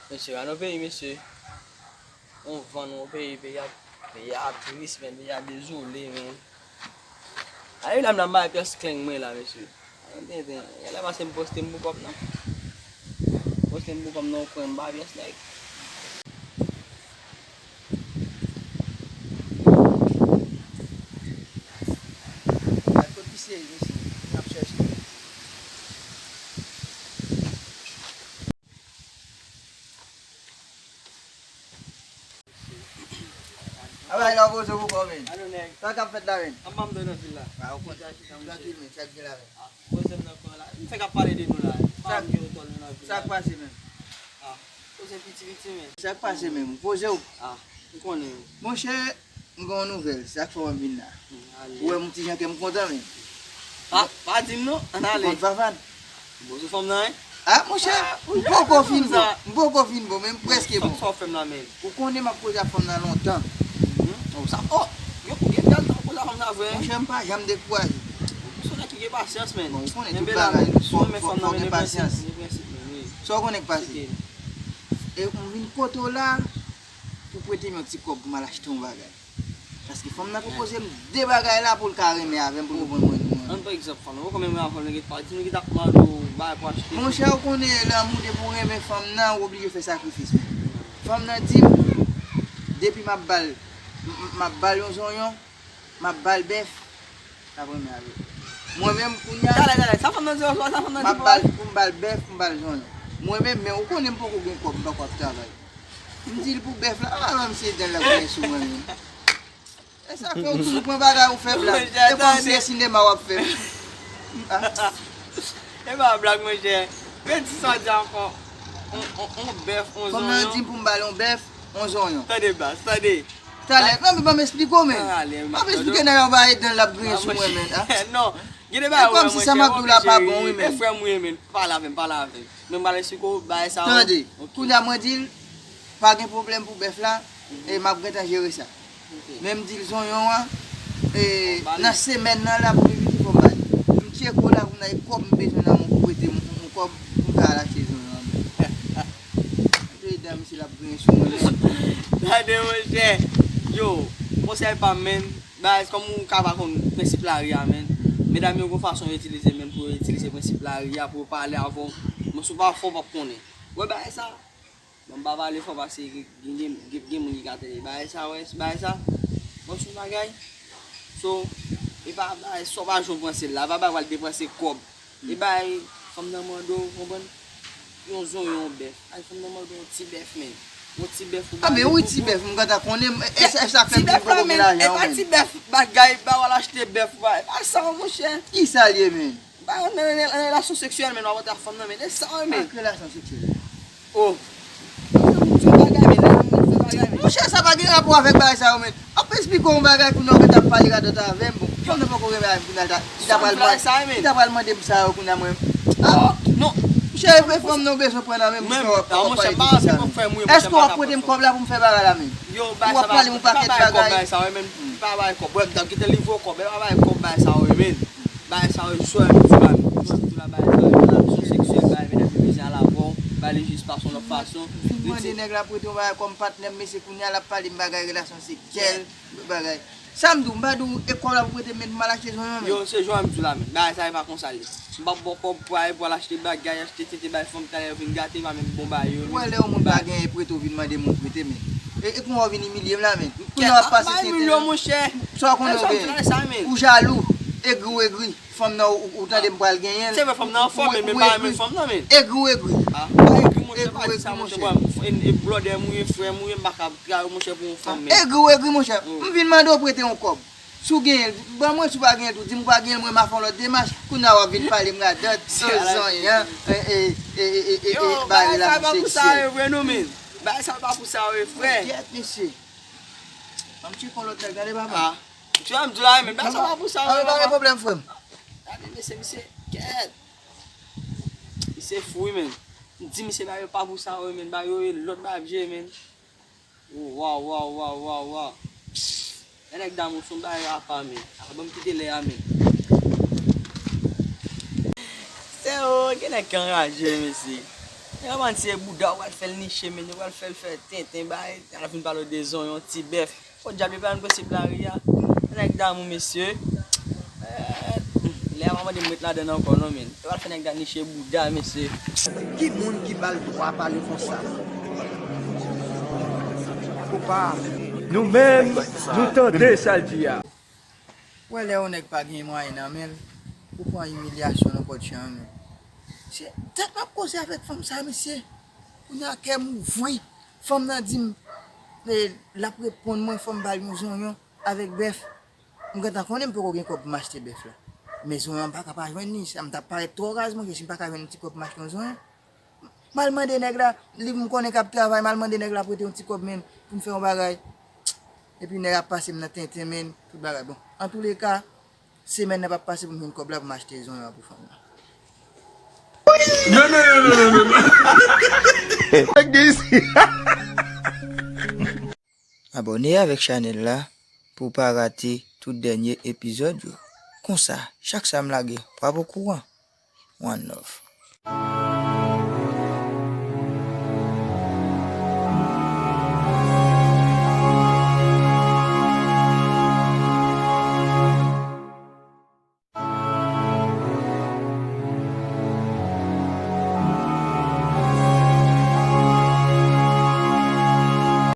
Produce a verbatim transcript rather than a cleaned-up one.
Mesye, gade yon peyi, mesye. Yon van, yon peyi, peyi a, peyi a tris, men, peyi a dezole, men. Ay, la, m nan bay pyès kleng mwen la, mesye. Tenten, tenten. Yalè pase m poste m pou kòb nan. Poste m pou kòb nan, ou kwè m pa pyès nèg. Ay, kot misye ye, mesye? N ap chèche. Aba, la poze pou kò, men. Alo, nèg. Sa k ap fèt la, men? Anba m nan vil la. A, ou konn. Chita, chita, chita. Trankil, men. Sa k gen la, men? A, poze m nan kò la. M fèk ap pale de nou la. Pa m gen otò nou nan vil la. Sa k pase, men? A, poze piti, piti, men. Sa k pase, men? Poze w. A, m konnen. Monchè, m gen yon nouvèl, sa k fè w ap vin la. Hmm, ale. Ou wè m ti jan kè m kontan, men. Pa, pa di m non, ann ale. Ou konn Vavàn? Bon, sou fanm nan, wi. A, monchè, m poko fin bon. M poko fin bon, men m prèske bon. Sa w fè m la, men? Ou konnen m ap koze ak fanm nan lontan. Mhm. Oh, sa, oh, yo, ou gen bèl tan pou koze ak fanm nan vre, wi. Monchè, m pa janm dekouraje. Ou se yon nèg ki gen pasyans, men. Bon, ou konnen tout bagay, fò, fò, fò gen pasyans. Sa w konnen k pase? E m vin kote w la, pou prete m yon ti kòb pou m al achte yon bagay. Paske fanm nan pwopoze m de bagay la pou l ka renmen avè m, pou l konprann mwen. Ann pran egzanp fanm nan. Ou konbyen mwa avè l nou gen pa di nou ki t ap mande w bagay pou achte? Monchè, ou konnen lanmou, depi w renmen fanm nan, ou oblije fè sakrifis. Fanm nan di m, depi m ap ba l, m, m, m ap ba l yon zonyon, m ap ba l bèf, l ap renmen avè l. Mwen menm, kounye a, talè, talè, sa fanm nan di w, sa fanm nan di w, m ap ba l pou m ba l bèf, pou m ba l zonyon. Mwen menm, men ou konnen m poko gen kòb, m poko ap travay. M di l pou bèf la, a, misye dan l ap gen sou mwen menm. E sa fè w toujou pran bagay ou fè blag. E kòmsi e sinema w ap fè. A. E pa blag, monchè. Repete sa w di ankò. On, on, on bèf, on zonyon. Fanm nan di m pou m ba l on bèf, on zonyon. Tande baz, tande. Talè, non, men ban m esplike w, men. Ban m esplike nèg la, w pa edan l ap griyen sou mwen, men, a. Non, gen de bagay ou wè, monchè, ok, cheri, e frè m ou ye, men, pale avè m, pale avè m. Men m pral esplike w bagay sa yo. Tande, kounye a mwen di l, pa gen pwoblèm pou bèf la, e m ap gentan jere sa. Men m di l zonyon an, e, nan semèn nan la pou li vini fò m ba li. M tcheke w la, kounye a e kòb m bezwen nan men w pou prete m yon kòb pou m ka al achte zonyon an, men. Gade dan misye l ap griyen sou mwen, men. Gade, monchè. Yo, konsèy pa m, men. Baz, kòm ou ka pa konn prensip lari a, men. Medam yo gon fason yo itilize, men, pou yo itilize prensip lari a, pou yo pale avè w. Men si w pa fò, w p ap konnen. Ou wè bagay sa? Bon, m pa pale fò paske gen, gen, gen, gen moun ki ka tande bagay sa, wè, bagay sa. Bon, se yon bagay. So, e pa bagay sa w pa janm panse l la, e pa bagay w al depanse kòb. E bay fanm nan mande w, konprann? Yon zonyon, yon bèf. Ay, fanm nan mande w yon ti bèf, men. Yon ti bèf pou... A, men wi, ti bèf, m gentan konnen, e, e, e sa fè m di m poko gen lajan, men. E pa ti bèf, bagay, ba w al achte bèf, ba, e pa sa, monchè. Kisa l ye, men? Ba, nan, nan, nan relasyon seksyèl, men, w ap antre ak fanm nan, men, e sa, men. Ak relasyon seksyèl. Oh. Fè bagay, men, fè bagay, men. Monchè, sa pa gen rapò avèk bagay sa yo, men. Ap esplike w yon bagay kounye a w gentan ap pale radòt avè m. Bon, fanm nan poko renmen avè m kounye a, li ta, li ta pral mande, li ta pral mande m sa yo kounye a mwen. A, non. Monchè, e vre fanm nan w bezwen pran nan men m, monchè, w ap, w ap pale de sa, men. Èske w ap prete m kòb la pou m fè bagay la, men? Ou ap pale m yon pakèt bagay. Li pa bay kòb, bagay sa yo, men. Bagay sa yo, sou M T la, men. Sou M T la, bagay sa yo, relasyon seksyèl, bagay, medam yo bezwen al avè w, ba li jis fason, lòt fason. M fin mande nèg la prete yon bagay kòm patnè m, mesye, kounye a l ap pale m bagay relasyon seksyèl. Bagay. Sa m di w, m pa di w, e kòb la pou prete m, men pou m al achte zonyon, men. Yo, se jan m di w la, men. Bagay sa, e pa konsa l ye. M p ap ba w kòb pou al, pou al achte bagay, achte tete bay fanm, talè yo vin gate, pa menm bon bagay yo, men. Ou wè lè yon moun pa genyen, prete w vin mande moun prete, men. E, e kounya w vin imilye m la, men. Kounya w ap pase tenten. Sa w konnen w genyen. Ou jalou, egri w egri. Fanm nan, ou, ou tande m pral genyen l. Se vre, fanm nan anfòm, men, men pa renmen fanm nan, men. Egri w egri. A, pa egri, monchè, pa di sa, monchè. Bon, e, e blòdè m ou ye, frè m ou ye, m pa ka trayi w, monchè, pou yon fanm, men. Egri w egri, monchè. M vin mande w prete yon kòb. Si w genyen l, ban mwen, si w pa genyen l tou, di m ou pa genyen l, mwen m a fè yon lòt demach. Kounye a w ap vin pale m radòt, zanyan, e, e, ba relasyon seksyèl. Yo, bagay sa pa pou sa yo vre, non, men. Bagay sa pa pou sa yo, frè. Kèt, mesye. Ban m tcheke yon lòt nèg, tande, papa. A. Ti frè m di w la, men, bagay sa pa pou sa, non, papa. Pa gen pwoblèm, frè m. Gade, mesye, misye, kèt. Misye fou, wi, men. M di misye, bagay yo pa pou sa, wi, men. Bagay yo, e lòt bagay ap jere, men. Oh, waw, waw, waw, waw, waw. Lè nèg damou se yon bagay apa, men. A, ban m kite lè a, men. Se, oh, gen nèg ki anraje, mesye. Nèg la pa se bouda, ou pral fè l niche, men ou pral fè l fè tenten, bay, al fin pale w de zonyon, ti bèf. Podyab, li pa nan prensip lari a. Nèg damou, mesye. Eh, lè a pa mande m ret ladan l ankò, non, men. Yo pral fè nèg la niche bouda, mesye. Ki moun ki ba l dwa pale konsa? Ou pa. Nou menm, nou tande sa l di a. Wè lè yon nèg pa gen mwayen nan men l, ou pran imilyasyon nenpòt jan, men. Se tèt m ap koze avèk fanm sa, mesye. Kounye a kè m ouvri. Fanm nan di m, e, l ap reponn mwen, fò m ba l yon zonyon avèk bèf. M gentan konnen m poko gen kòb pou m achte bèf la. Men zonyon an m pa ka pa jwenn li, sa m t ap parèt twò raz, monchè, si m pa ka jwenn yon ti kòb pou m achte yon zonyon. M al mande nèg la, li m konnen k ap travay, m al mande nèg la prete yon ti kòb men pou m fè yon bagay. Epi nèg ap pase m nan tenten men, tout bagay. Bon, antouleka, semèn nan p ap pase pou m jwenn kòb la pou m achte zonyon an pou fanm nan. Non, non, non, non, non, non. Abòne avèk chanèl la pou w pa rate tout dènye epizòd yo. Konsa, chak sa m lage, w ap okouran. One love.